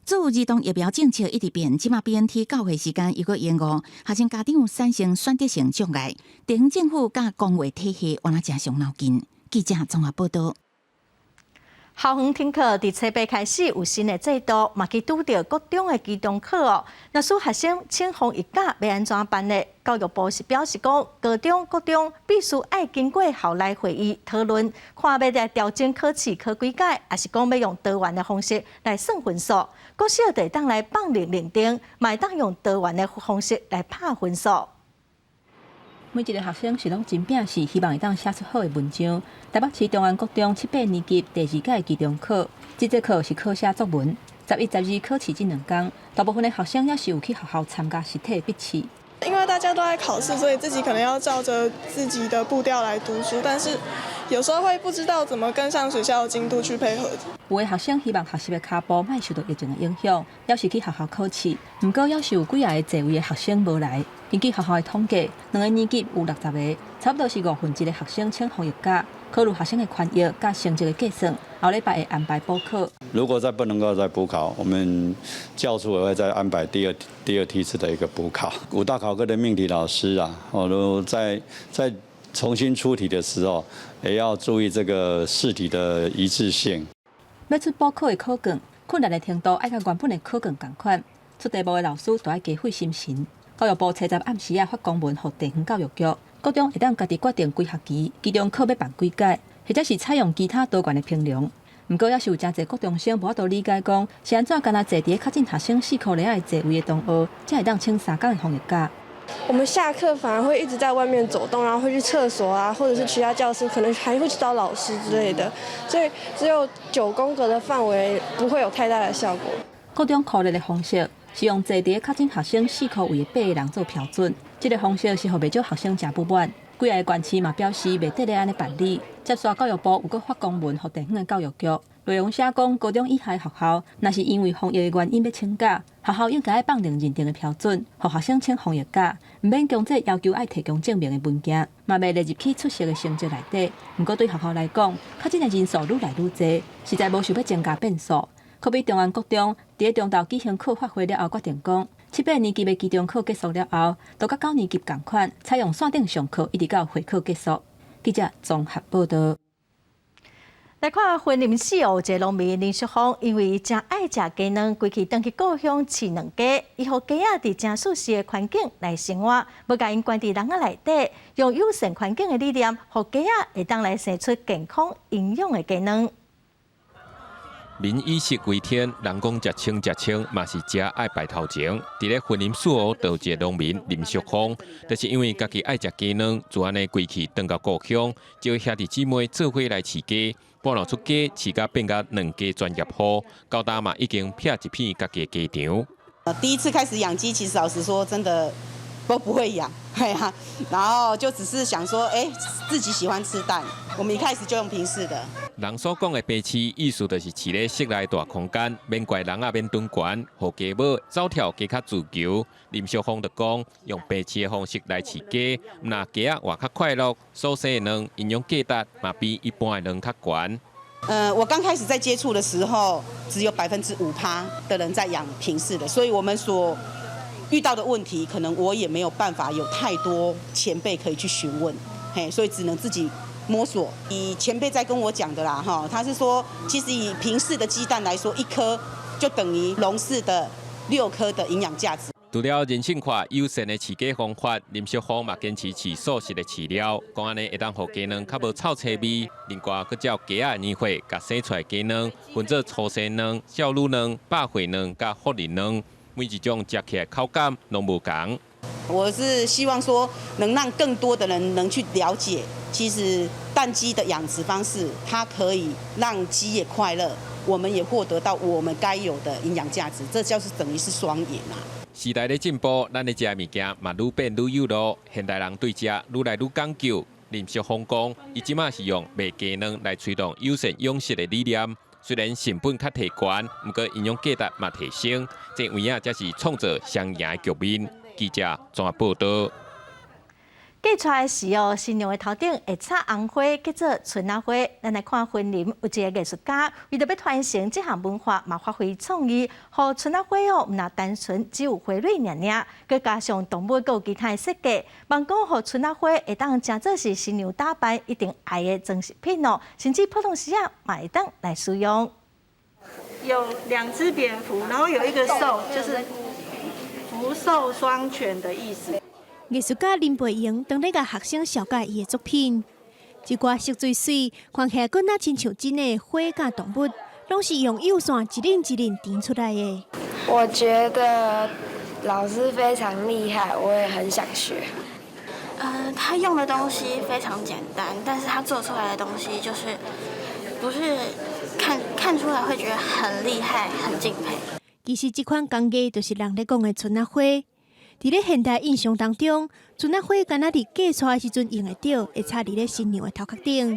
注兒童疫苗政策一直變，這馬 BNT 到貨時間又閣延誤，學生家長產生選擇性障礙。地方政府佮公衛體系原來誠傷腦筋。記者綜合報道。校園停課，佇初八開始有新的制度，嘛去拄著國中的期中考哦。若使學生請放一假，欲按怎辦呢？教育部是表示講，高中、國中必須愛經過校內會議討論，看欲來調整考試考幾擺，抑是講欲用多元的方式來算分數。國小就會當來放任認定，嘛會當用多元的方式來拍分數。每一个學生是攏真拚勢，希望會當寫出好的文章。台北市重安國中七八年級第二屆期中考，這節課是考寫作文。11、12考試這兩工，大部分的學生也是有去學校參加實體筆試。因為大家都在考試，所以自己可能要照着自己的步調來讀書，但是有時候會不知道怎麼跟上學校的進度去配合。有的學生希望學習的跤步莫受到疫情的影響，猶是去學校考試。毋過，猶是有幾仔個座位的學生無來。根據學校的統計，兩个年級有60個，差不多是1/5的學生請放日假。考慮學生的權益佮成績的計算，後禮拜會安排補考。如果再不能夠再補考，我們教促也會再安排第二梯次的一個補考。五大考科的命題老師啊，我都在重新出題的時候，也要注意這個試題的一致性。欲出補考的考卷，困難的程度愛佮原本的考卷仝款。出題目的老師都愛加費心神。教育部初十暗時仔發公文予地方教育局，國中會當家己決定規學期期中考欲辦幾擺，或者是採用其他多元的評量。毋過，猶是有誠濟國中生無法度理解，講是按怎干焦坐佇咧確診學生四箍爾的座位的同學，才會當請三工的防疫假。我們下課反而會一直在外面走動，然後會去廁所啊，或者是其他教室，可能還會去找老師之類的。所以只有九宮格的範圍不會有太大的效果。國中箍熱的方式是用坐佇咧確診學生四箍位的八个人做標準，這個方式是予袂少學生誠不滿。幾个縣市嘛表示袂得咧按呢辦理。接續教育部有閣發公文予地方的教育局，內容寫講高中以下學校，若是因為防疫的原因欲請假，學校應該愛放任認定的標準，予學生請防疫假，毋免強制要求愛提供證明的文件，嘛袂列入去出席的成績內底。毋過對學校來講，確診的人數愈來愈濟，實在無想欲增加變數。可比中安國中佇咧中晝舉行課發會了後，決定講七八年級的期中考結束了後，都佮九年級仝款，採用線頂上課，一直到會考結束。記者綜合報導。來看雲林四湖一个農民林淑芳，因為誠愛食雞卵，規氣轉去故鄉飼卵雞，伊予雞仔佇誠舒適的環境來生活，無共𪜶關佇籠仔內底，用友善環境的理念，予雞仔會當來生出健康營養的雞卵。民以食為天，人講食清食清，嘛是食愛擺頭前。佇咧雲林四湖，就有一个農民林淑芳，就是因為家己愛食雞卵，就按呢規氣轉到故鄉，招兄弟姊妹做伙來飼雞，半路出家飼甲變甲卵雞專業戶，到今嘛已經闢一片家己的雞場。第一次開始養雞，其實老實說，真的都不會養，係啊，然後就只是想說，哎，自己喜歡吃蛋，我們一開始就用平飼的。人所講的棚飼，意思就是飼咧室內大空間，免怪籠仔免蹲懸，予雞母走跳雞較自由。林淑芳就講，用棚飼的方式來飼雞，毋但雞仔活較快樂，所生的卵營養價值嘛比一般的卵較懸。我剛開始在接觸的時候，只有5%的人在養平飼的，所以我們所遇到的問題，可能我也沒有辦法有太多前輩可以去詢問，嘿，所以只能自己摸索。以前輩在跟我講的啦，哈，他是說，其實以平飼的雞蛋來說，一顆就等於籠飼的6顆的營養價值。除了人性化友善的飼雞方法，林淑芳嘛堅持飼素食的飼料，講按呢會當予雞卵較無臭腥味。另外，閣照雞仔的年歲，共生出來雞卵分做初生卵、少女卵、百歲卵佮福仁卵，每一種食起來口感攏無仝。我是希望說，能讓更多的人能去了解，其實蛋雞的養殖方式，它可以讓雞也快樂，我們也獲得到我們該有的營養價值，這就是等於是雙贏啊。時代咧進步，咱咧食的物件嘛愈變愈有路。現代人對食愈來愈講究。林淑芳講，伊這馬是用賣雞卵來推動友善養殖的理念。雖然成本較提懸，毋過營養價值嘛提升，這有影才是創造雙贏的局面。記者綜合報導。嫁娶的時哦，新娘的頭頂會插紅花，叫做春仔花。咱來看雲林有一个藝術家，為著欲傳承這項文化，嘛發揮創意，予春仔花哦，毋若單純只有花蕊爾爾，閣加上動物閣有其他的設計，望講予春仔花會當誠做是新娘打扮一定愛的裝飾品哦，甚至普通時仔嘛會當來使用。有兩隻蝙蝠，然後有一個獸，就是福壽雙全的意思。藝術家林培榮當咧共學生紹介伊的作品，一掛色水媠，看起來閣若親像真的花佮動物，攏是用幼線一輪一輪纏出來的。我覺得老師非常厲害，我也很想學。他用的東西非常簡單，但是他做出來的東西就是不是看看出來會覺得很厲害、很敬佩。其實這款工藝就是人咧講的春仔花。佇咧現代印象當中，春仔花敢若佇嫁娶的時陣用會著，會插佇咧新娘的頭殼頂。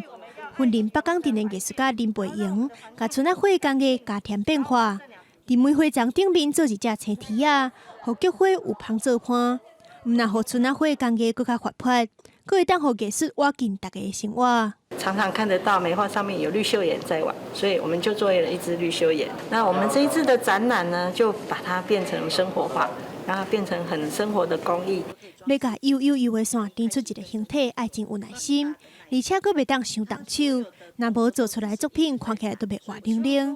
雲林北港鎮的藝術家林培榮，共春仔花工藝加添變化，佇梅花欉頂面做一隻青天仔，予菊花有芳做伴。毋但予春仔花工藝閣較活潑，閣會當予藝術倚近大家的生活。常常看得到梅花上面有綠繡眼在玩，所以我們就做了一隻綠繡眼。那我們這一次的展覽呢，就把它變成生活化。讓它變成很生活的工藝。欲共幼幼幼的線纏出一个形體，愛真有耐心，而且閣袂當傷動手。若無做出來作品，看起來都袂活靈靈。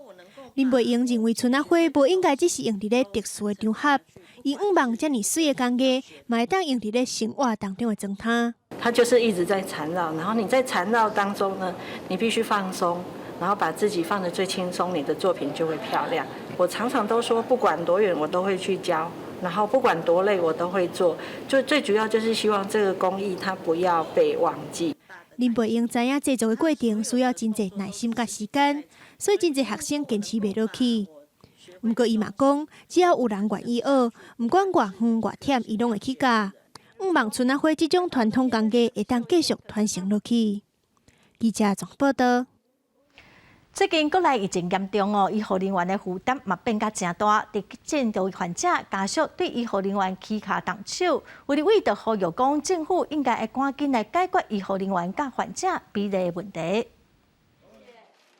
林培榮認為，春仔花無應該只是用佇咧特殊的場合，伊向望遮爾媠的工藝，嘛會當用佇咧生活當中的妝忒。它就是一直在纏繞，然後你在纏繞當中呢，你必須放鬆，然後把自己放得最輕鬆，你的作品就會漂亮。我常常都說，不管多遠，我都會去教；然後不管多累，我都會做。就最主要就是希望這個工藝它不要被忘記。林培英知影製作的過程需要真濟耐心佮時間，所以真濟學生堅持袂落去。毋過伊嘛講，只要有人願意學，毋管偌遠偌忝，伊攏會去教。向望春仔花這種傳統工藝會當繼續傳承落去。記者綜報導。最近國內疫情嚴重哦，醫護人員的負擔嘛變甲誠大，佇急診的患者家屬對醫護人員起跤動手，有立委就呼籲講，政府應該會趕緊來解決醫護人員佮患者比例的問題。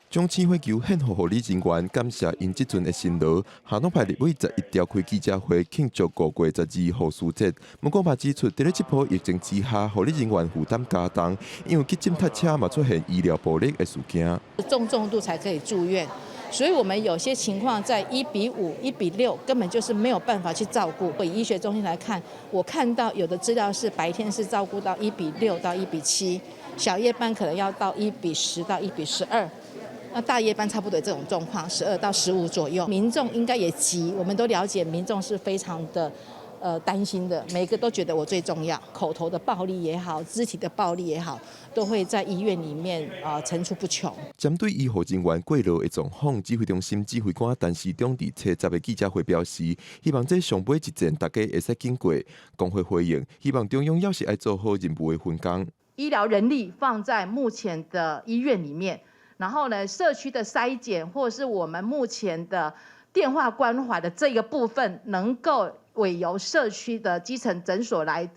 將鮮血球獻予護理人員，感謝𪜶這陣的辛勞。行動派立委11召開記者會慶祝5月12護士節。不過嘛指出，佇咧這波疫情之下，護理人員負擔加重，因為急診塞車嘛出現醫療暴力的事件。重重度才可以住院，所以我們有些情況在1比5、1比6，根本就是沒有辦法去照顧。以醫學中心來看，我看到有的資料是白天是照顧到1比6到1比7，小夜班可能要到1比10到1比12。那大夜班差不多這種狀況，12到15左右。民眾應該也急，我們都了解，民眾是非常的，擔心的。每個都覺得我最重要，口頭的暴力也好，肢體的暴力也好，都會在醫院裡面啊層出不窮。針對醫護人員過勞的狀況，指揮中心指揮官陳時中佇初十的記者會表示，希望這上尾一戰大家會使經過，工會回應，希望中央猶是愛做好任務的分工。醫療人力放在目前的醫院裡面。然後呢，社區的篩檢或是我們目前的電話關懷的這個部分，能夠委由社區的基層診所來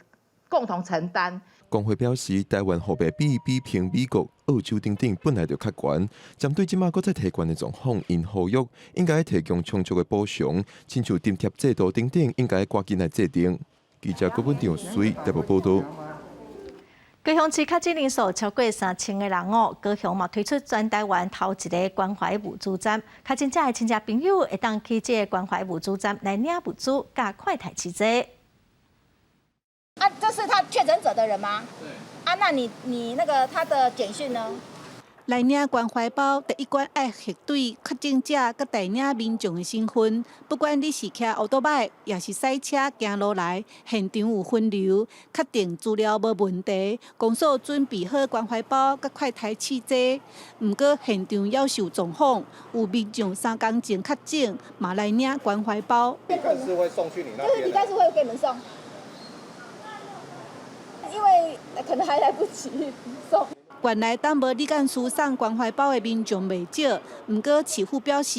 共同承擔。工會表示，台灣護病比比平美國、澳洲等等本來就較懸，針對這馬閣再提懸的狀況，𪜶呼籲應該提供充足的補償，親像津貼制度等等，應該趕緊來制定。記者郭本長水台北報導。高雄市確診人數超過3000個人哦，高雄嘛推出全台灣頭一個關懷物資站，確診者的親戚朋友會當去這個關懷物資站來領物資，佮快篩試劑。啊，這是他確診者的人嗎？對。啊，那你那個他的簡訊呢？來領關懷包，第一關愛核對確診者佮代領民眾的身份。不管你是騎歐多擺，抑是駛車行路來，現場有分流，確定資料無問題。公所準備好關懷包佮快篩試劑。毋過現場猶是有狀況，有民眾3工前確診，嘛來領關懷包。李幹事會送去你那邊。就是李幹事會給你們送，因為可能還來不及送。原來等無李幹事送關懷包的民眾袂少，毋過市府表示，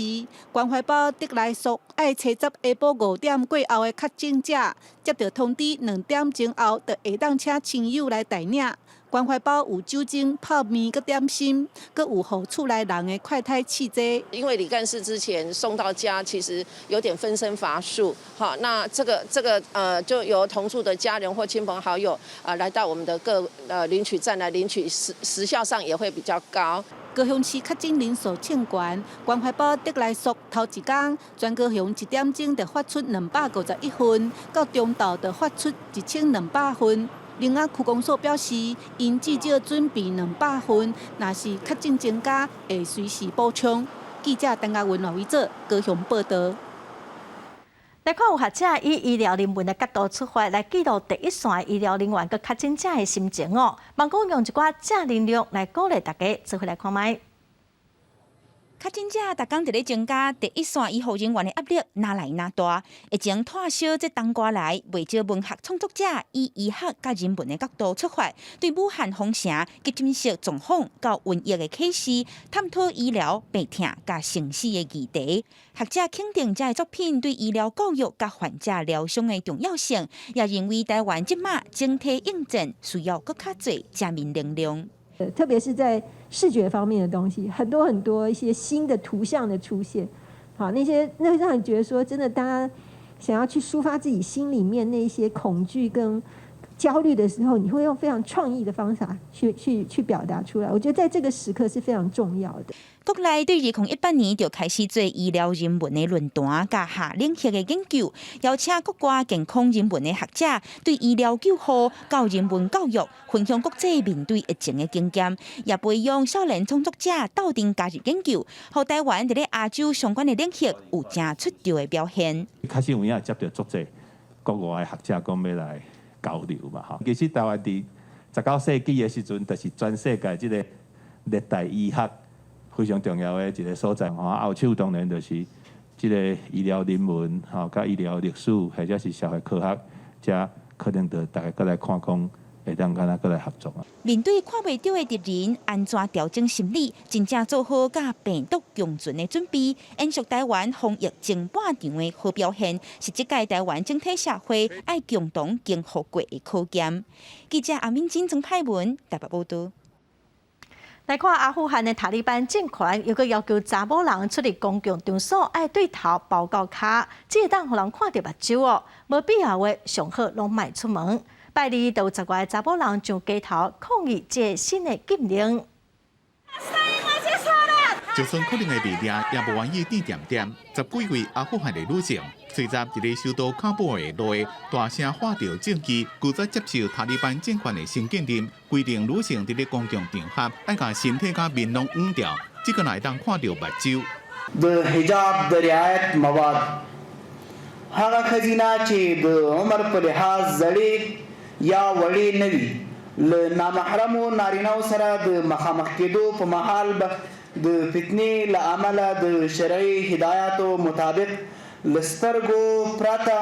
關懷包得來速愛初十下晡5點過後的確診者，接到通知2點鐘後，就會當請親友來代領。關懷包有酒精、泡麵、佮點心，閣有予厝內人的快篩試劑。因為李幹事之前送到家，其實有點分身乏術，好，那這個就由同住的家人或親朋好友啊，來到我們的各領取站來領取，時效上也會比較高。高雄市確診人數衝懸，關懷包得來速頭一工，全高雄一點鐘就發出251份，到中晝就發出1200份。另外，區公所表示，𪜶至少準備200份，若是確診增加，會隨時補充。記者陳嘉文、羅維哲高雄報導。來看有學者以醫療人文的角度出發，來記錄第一線醫療人員佮確診者的心情哦。望講用一寡正能量來鼓勵大家，做伙來看覓。確診者逐工佇咧增加，第一線醫護人員的壓力愈來愈大。疫情拖燒這冬瓜來，袂少文學創作者以醫學佮人文的角度出發，對武漢封城、急診室狀況到瘟疫的啟示，探討醫療、病痛佮生死的議題。學者肯定這个作品對醫療教育佮患者療傷的重要性，也認為台灣這馬整體應戰需要閣較濟正面能量。特別是在視覺方面的東西，很多很多一些新的圖像的出現，好，那些那會讓你覺得說，真的，大家想要去抒發自己心裡面那些恐懼跟焦慮的時候，你會用非常創意的方法去表達出來。我覺得在這個時刻是非常重要的。國內對2018年就開始做醫療人文的論壇，佮下領域的研究，邀請國外健康人文的學者，對醫療救護、到人文教育，分享國際面對疫情的經驗，也培養少年創作者鬥陣加入研究，予台灣佇咧亞洲相關的領域有誠出眾的表現。確實有影接著足濟國外的學者講欲來交流嘛，吼。其實台灣佇19世紀的時陣，就是全世界這个熱帶醫學非常重要的一个所在，吼。後手當然就是這个醫療人文，吼，佮醫療歷史，或者是社會科學，遮可能就大家閣來看講，會當按怎閣來合作啊。面對看袂著的敵人，按怎調整心理，真正做好佮病毒共存的準備，延續台灣防疫前半場的好表現，是這屆台灣整體社會愛共同經歷過的考驗。記者阿敏珍、曾派文台北報導。來看阿富汗的塔利班政權，猶閣要求查某人出入公共場所愛對頭包到跤，這會當予人看著目睭哦，無必要的上好攏莫出門。拜二就有十外个查某人上街頭抗議這个新的禁令。就算可能會被掠，也無願意甜恬恬。十幾位阿富汗的女性，聚集佇咧首都喀布爾的路大聲喊著正義，拒絕接受塔利班政權的新禁令，規定女性佇咧公共場合愛共身體佮面攏掩掉，這個會當看著目睭。 د حجاب د رعایت مواد هغه ښځینه چې د عمر په لحاظ زړې یا وړې نه وي له نامحرمو نارینهو سره د مخامخ کېدو په مهال به د فتنې له امله د شرعي هدایاتو مطابق له سترګو پرته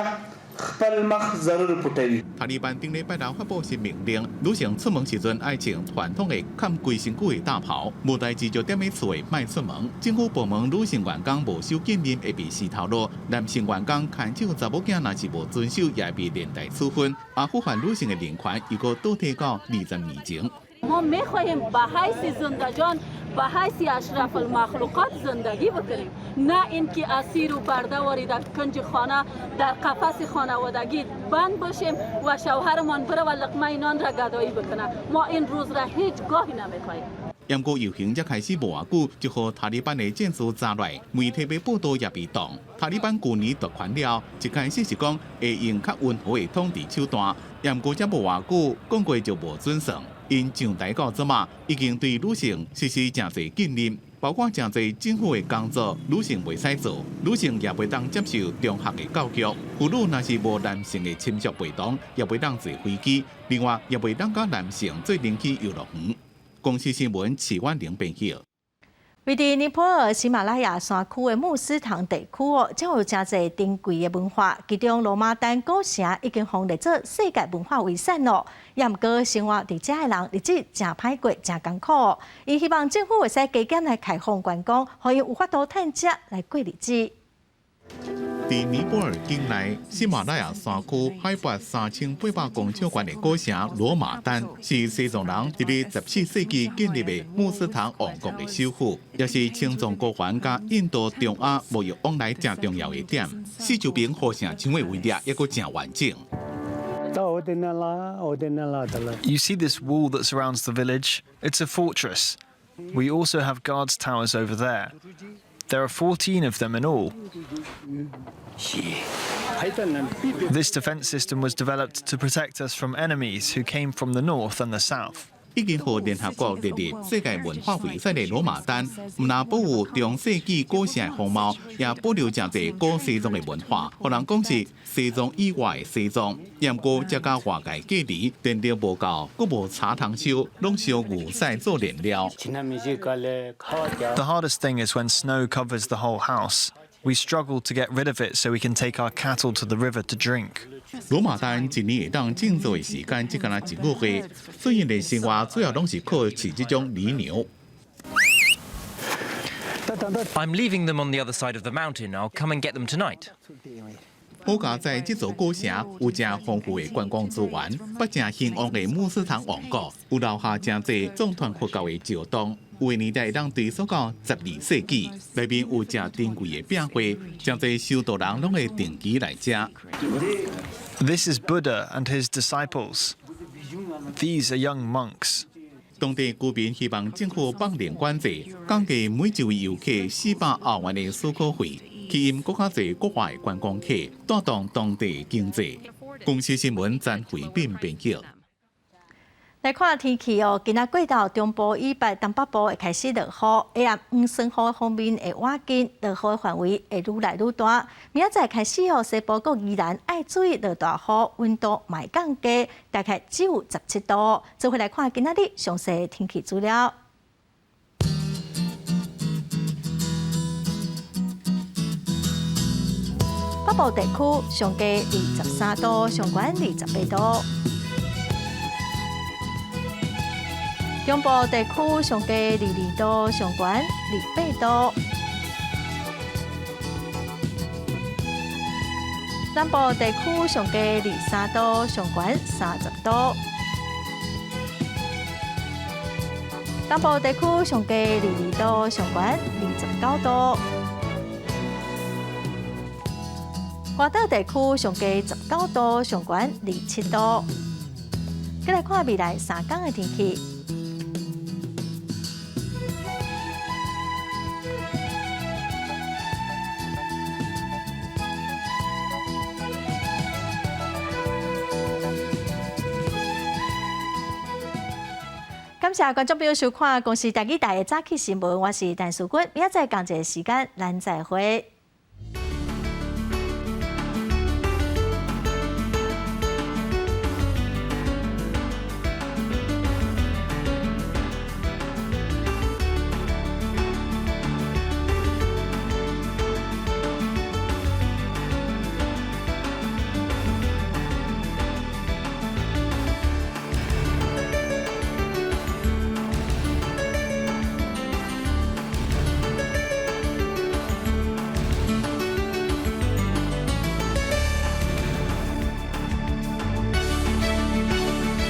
خپل مخ ضرور پټوي。塔利班頂禮拜六發布新命令，女性出門時陣愛穿傳統的崁規身軀的罩袍，無代誌就踮佇厝的莫出門。政府部門女性員工無守禁令會被死頭路，男性員工牽手查某囝若是無遵守，也會被連帶處分。阿富汗女性的人權又閣倒退到20年前。 ما میخواهیم به حیث زندگان به حیث اشرف المخلوقات زندگی بکنیم نه اینکه اسیر و برده واری در کنج خانه در قفس خانوادگی بند باشیم و شوهرمان بره و لقمه نان را گدایی بکنه ما این روز را هیچ گاهی نمیخواهیم。毋過遊行才開始無偌久，就予塔利班的戰士抓來，媒體欲報道也被擋。塔利班舊年奪權了，一開始是講會用較溫和的統治手段，毋過才無偌久，講過就無準算。𪜶上台到這馬，已經對女性實施誠濟禁令，包括誠濟政府的工作，女性袂使做，女性也袂當接受中學的教育。婦女若是無男性的親屬陪同，也袂當坐飛機。另外，也袂當佮男性做陣去遊樂園。公視新聞徐婉玲編輯。位佇尼泊爾喜馬拉雅山區的木斯塘地區哦，遮有誠濟珍貴的文化，其中羅馬丹古城已經予列做世界文化遺產咯。也毋過生活佇遮的人日子誠歹過，誠艱苦哦。𪜶希望政府會使加減來開放觀光，予𪜶有法度趁遮來過日子。佇尼泊爾境內喜馬拉雅山區海拔3800公尺懸的古城羅馬丹，是西藏人佇咧14世紀建立的木斯塘王國的首府，也是青藏高原佮印度中亞貿易往來誠重要的點。四周邊雨城牆的圍籬，猶閣誠完整。 You see this wall that surrounds the village? It's a fortress. We also have guards towers over there. There are 14 of them in all. This defense system was developed to protect us from enemies who came from the north and the south. 已經予聯合國列入世界文化遺產的羅馬丹，毋但保有中世紀古城的風貌，也保留誠濟古西藏的文化，予人講是西藏以外的西藏。毋過，遮佮外界隔離，電力無夠，閣無柴通燒，攏燒牛屎做燃料。 The hardest thing is when snow covers the whole house. We struggle to get rid of it so we can take our cattle to the river to drink. 羅馬丹一年會當種作的時間只敢若一個月，所以𪜶的生活主要攏是靠飼這種犁牛。 I'm leaving them on the other side of the mountain. I'll come and get them tonight. 好佳哉這座古城有誠豐富的觀光資源，北誠興旺的木斯塘王國，有留下誠濟藏傳佛教的石洞，有的年代會當追溯到12世紀，內面有誠珍貴的壁畫，誠濟修道人攏會定期來遮。 This is Buddha and his disciples. These are young monks. 當地居民希望政府放寬管制，降低每一位遊客400歐元的許可費，吸引閣較濟國外觀光客，帶動當地經濟。公視新聞詹慧敏編輯。來看天氣哦，今仔過晝中部以北、東北部會開始落雨，下暗黃酸雨方面會倚近，落雨範圍會愈來愈大。明仔載開始哦，西部閣宜蘭愛注意落大雨，溫度嘛會降低，大概只有17度。做伙來看今仔日詳細天氣資料。北部地區上低23度，上懸28度。中部地區上低22度，上懸28度。南部地區上低23度，上懸30度。東部地區上低22度，上懸29度。外島地區上低19度，上懸27度。再來看未來3工的天氣。感謝觀眾朋友收看《公視台語台》的早起新聞，我是陳淑君，明仔載仝一个時間，咱再會。